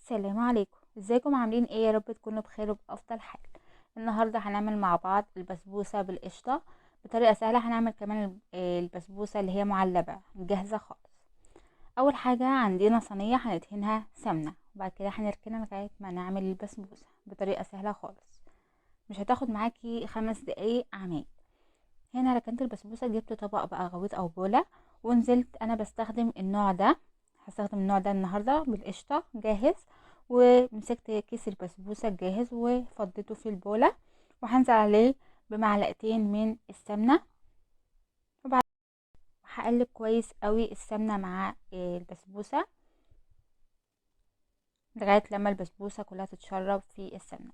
السلام عليكم، ازيكم؟ عاملين ايه؟ يا رب تكونوا بخير وبافضل حال. النهارده هنعمل مع بعض البسبوسه بالقشطه بطريقة سهلة. هنعمل كمان البسبوسه اللي هي معلبه جاهزة خالص. اول حاجة عندنا صينية هندهنها سمنه، وبعد كده هنركنها لغاية ما نعمل البسبوسه بطريقة سهلة خالص، مش هتاخد معاكي 5 دقايق عمايل. هنا ركنت البسبوسه، جبت طبق بقى غويط او بوله ونزلت. انا بستخدم النوع ده، هستخدم النوع ده النهارده بالقشطه جاهز. ومسكت كيس البسبوسه الجاهز وفضيته في البوله، وهنزل عليه بمعلقتين من السمنة، وبعد هقلب كويس قوي السمنة مع البسبوسه لغاية لما البسبوسه كلها تتشرب في السمنة.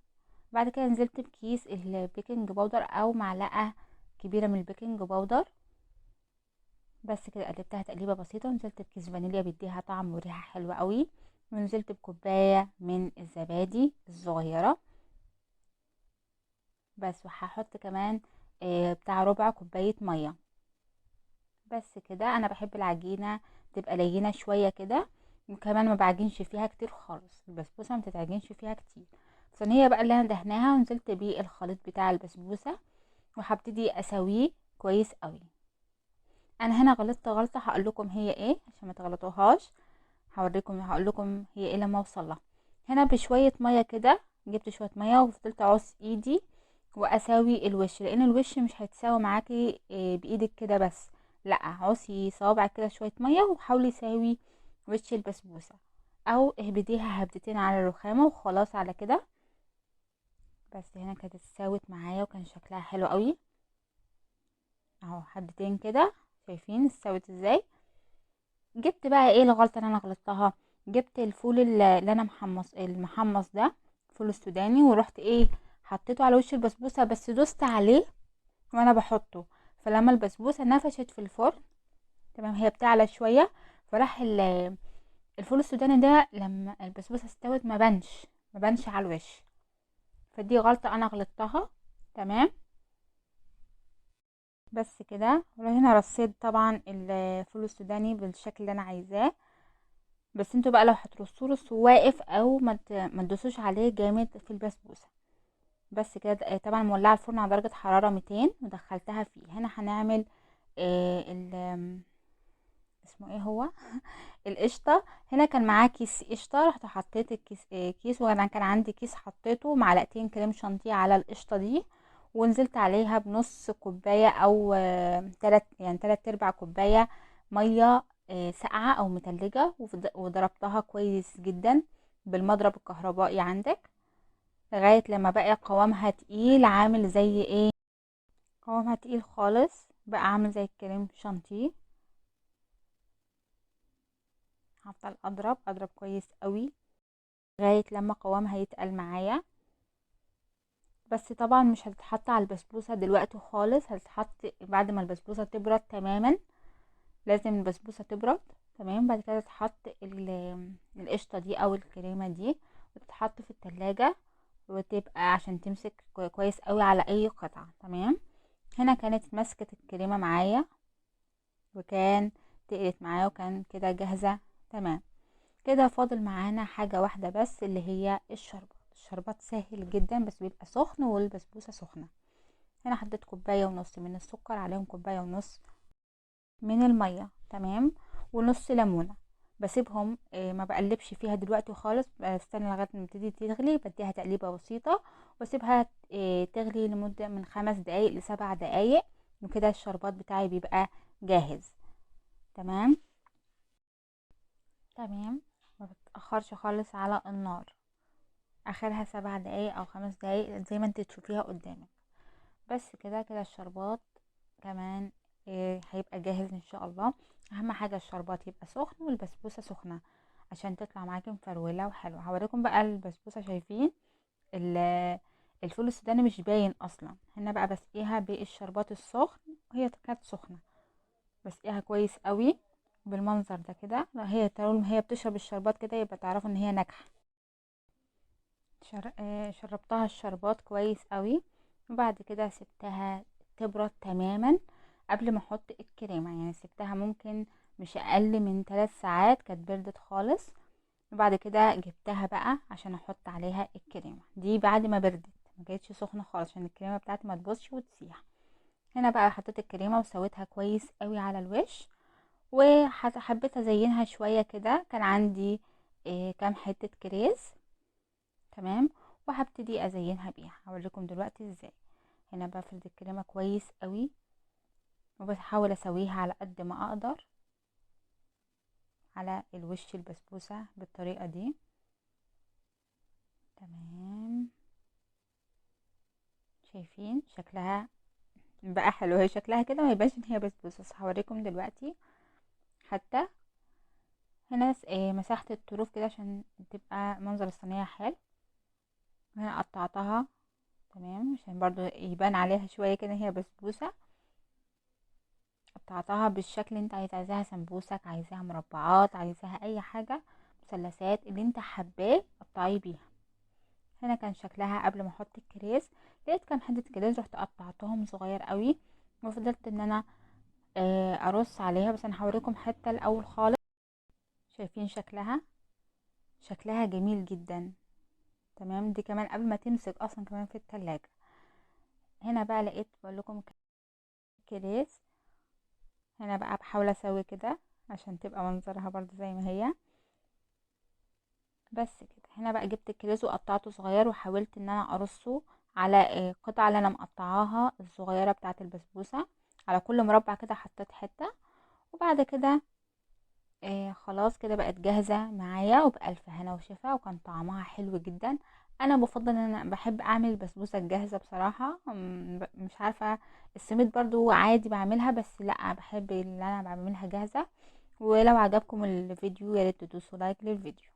بعد كده نزلت بكيس ال baking powder او معلقه كبيرة من ال baking powder، بس كده. قلبتها تقليبه بسيطة، ونزلت بكيس فانيليا بيديها طعم وريحه حلوة قوي، ونزلت بكوبايه من الزبادي الصغيرة بس. وهحط كمان بتاع ربع كوباية مية بس كده. انا بحب العجينة تبقى لينه شوية كده، وكمان ما بعجنش فيها كتير خالص، البسبوسه ما تتعجنش فيها كتير. الصينية بقى اللي انا دهناها ونزلت بيه الخليط بتاع البسبوسه، وهبتدي اسويه كويس قوي. انا هنا غلطت غلطه هقول لكم هي ايه عشان ما تغلطوهاش، هقول لكم هي ايه لما اوصل لها. هنا بشوية مية كده، جبت شوية مية وفضلت اعص ايدي واساوي الوش، لان الوش مش هيتساوي معاكي بايدك كده بس، لا عصي صوابعك كده شوية مية وحاولي ساوي وش البسبوسه، او اهبديها هبدتين على الرخامه وخلاص على كده. بس هنا كانت اتساوت معايا وكان شكلها حلو قوي اهو، هبدتين كده، شايفين استوت ازاي. جبت بقى ايه الغلطة اللي انا غلطتها، جبت الفول اللي انا المحمص ده، الفول السوداني، ورحت ايه حطيته على وش البسبوسه، بس دوست عليه وانا بحطه، فلما البسبوسه نفشت في الفرن تمام، هي بتعلى شوية، فراح الفول السوداني ده لما البسبوسه استوت ما بانش على الوش، فدي غلطه انا غلطتها. تمام بس كده. وهنا رصيت طبعا الفول السوداني بالشكل اللي انا عايزاه، بس انتوا بقى لو هترصوه رصوا واقف او ما تدوسوش عليه جامد في البسبوسه. بس كده. طبعا مولعه الفرن على درجه حرارة 200 ودخلتها فيه. هنا هنعمل اسمه ايه هو القشطه. هنا كان معاه كيس قشطه، رحت حطيت الكيس، كيس، وانا كان عندي كيس حطيته معلقتين كريم شانتيه على القشطه دي، ونزلت عليها بنص كوباية او، تلات، يعني تلات ارباع كوباية مية، ساقعه او متلجه، وضربتها كويس جدا بالمضرب الكهربائي عندك لغاية لما بقى قوامها تقيل، عامل زي ايه، قوامها تقيل خالص بقى عامل زي الكريم شانتيه. هفضل اضرب كويس قوي لغاية لما قوامها يتقل معايا. بس طبعا مش هتتحط على البسبوسه دلوقتي خالص، هتتحط بعد ما البسبوسه تبرد تماما، لازم البسبوسه تبرد تمام. بعد كده تتحط القشطه دي او الكريمة دي، وتتحط في التلاجة وتبقى عشان تمسك كويس قوي على اي قطعه. تمام. هنا كانت مسكت الكريمة معايا وكان تقلت معايا وكان كده جاهزة. تمام كده. فاضل معانا حاجة واحدة بس اللي هي الشربات. الشربات سهل جدا بس بيبقى سخن والبسبوسه سخنة. هنا حطيت كوباية ونص من السكر، عليهم كوباية ونص من المية، تمام، ونص ليمونه. بسيبهم، ما بقلبش فيها دلوقتي خالص، بستنى لغاية ما تبتدي تغلي، بديها تقليبه بسيطة واسيبها، تغلي لمدة من 5 دقايق لسبع دقايق، وكده الشربات بتاعي بيبقى جاهز. تمام تمام. ما بتأخرش خالص على النار، اخرها 7 دقايق او 5 دقايق زي ما انت تشوفيها قدامك. بس كده. كده الشربات كمان، هيبقى جاهز ان شاء الله. اهم حاجة الشربات يبقى سخن والبسبوسه سخنة عشان تطلع معاكم مفروله وحلوه. هوريكم بقى البسبوسه، شايفين الفول السوداني مش باين اصلا. هنا بقى بسقيها بالشربات السخن، وهي كانت سخنة، بسقيها كويس قوي بالمنظر ده كده. هي طول ما هي بتشرب الشربات كده يبقى تعرفوا ان هي ناجحة. شربتها الشربات كويس قوي، وبعد كده سبتها تبرد تماما قبل ما احط الكريمة، يعني سبتها ممكن مش اقل من 3 ساعات، كانت بردت خالص. وبعد كده جبتها بقى عشان احط عليها الكريمة دي بعد ما بردت، ما كانتش سخنة خالص عشان الكريمة بتاعتي ما تبوظش وتسيح. هنا بقى حطيت الكريمة وسويتها كويس قوي على الوش، وحبيت ازينها شوية كده. كان عندي كام حتة كريز، تمام، وهبتدي ازينها بيها. هوريكم دلوقتي ازاي. هنا بفرد الكريمة كويس قوي، وبحاول اسويها على قد ما اقدر على الوش البسبوسه بالطريقة دي. تمام، شايفين شكلها بقى حلو؟ هي شكلها كده ما يبانش ان هي بسبوسه، بس هوريكم دلوقتي. حتى هنا مسحت الطروف كده عشان تبقى منظر الصينية حلو. هنا قطعتها، تمام، عشان برضو يبان عليها شوية كده هي بسبوسه. قطعتها بالشكل اللي انت عايزاها، سمبوسك، عايزاها مربعات، عايزاها اي حاجة، مثلثات، اللي انت حباه قطعية بيها. هنا كان شكلها قبل ما احط الكريز. لقيت كام حتة كريز رحت قطعتهم صغير قوي، وفضلت ان انا ارص عليها. بس انا هوريكم حتة الاول خالص. شايفين شكلها؟ شكلها جميل جدا. تمام، دي كمان قبل ما تمسك اصلا كمان في التلاجة. هنا بقى لقيت بقول لكم كريز. هنا بقى بحاول اسوي كده عشان تبقى منظرها برضو زي ما هي، بس كده. هنا بقى جبت الكريز وقطعته صغير، وحاولت ان انا ارصه على القطعة اللي انا مقطعاها الصغيرة بتاعه البسبوسه، على كل مربع كده حطيت حتة. وبعد كده خلاص كده بقت جاهزة معايا، وبألف هنا وشفا، وكان طعمها حلو جدا. انا بفضل ان انا بحب اعمل البسبوسه الجاهزة بصراحة، مش عارفه السميد برضو عادي بعملها، بس لا بحب اللي انا بعملها جاهزة. ولو عجبكم الفيديو يا ريت تدوسوا لايك للفيديو.